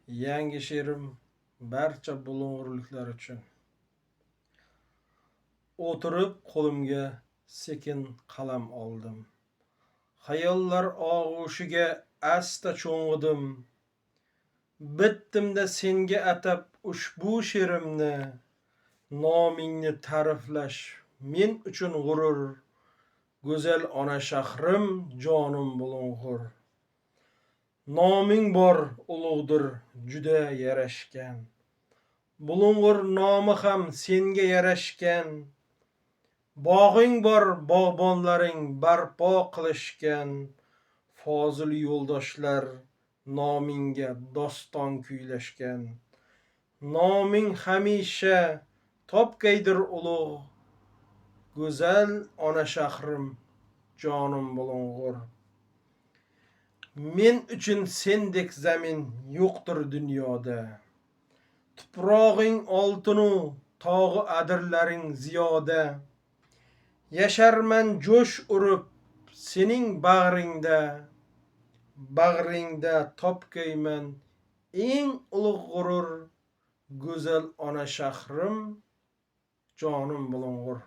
Yangi she'rim barcha bulung'urliklar uchun. O'tirib qo'limga sekin qalam oldim. Xayollar og'ushiga asta cho'ng'idim. Bitdimda senga atab ushbu she'rimni. Nomingni ta'riflash men uchun g'urur. Go'zal ona shahrim, jonim Bulung'ur. Noming bor ulug'dir, juda yarashgan. Bulung'ur nomi ham senga yarashgan. Bog'ing bor, bog'bonlaring barpo qilishgan. Fozil yo'ldoshlar nomingga doston kuylashgan. Noming hamisha topgaydir ulug'. Go'zal ona shahrim, jonim Bulung'ur. Men uchun sendek zamin yo'qdir dunyoda. Tuprog'ing oltinu tog'u adirlaring ziyoda. Yasharman jo'sh urib sening bag'ringda. Bag'ringda topgayman eng ulug' g'urur. Go'zal ona shahrim, jonim Bulung'ur.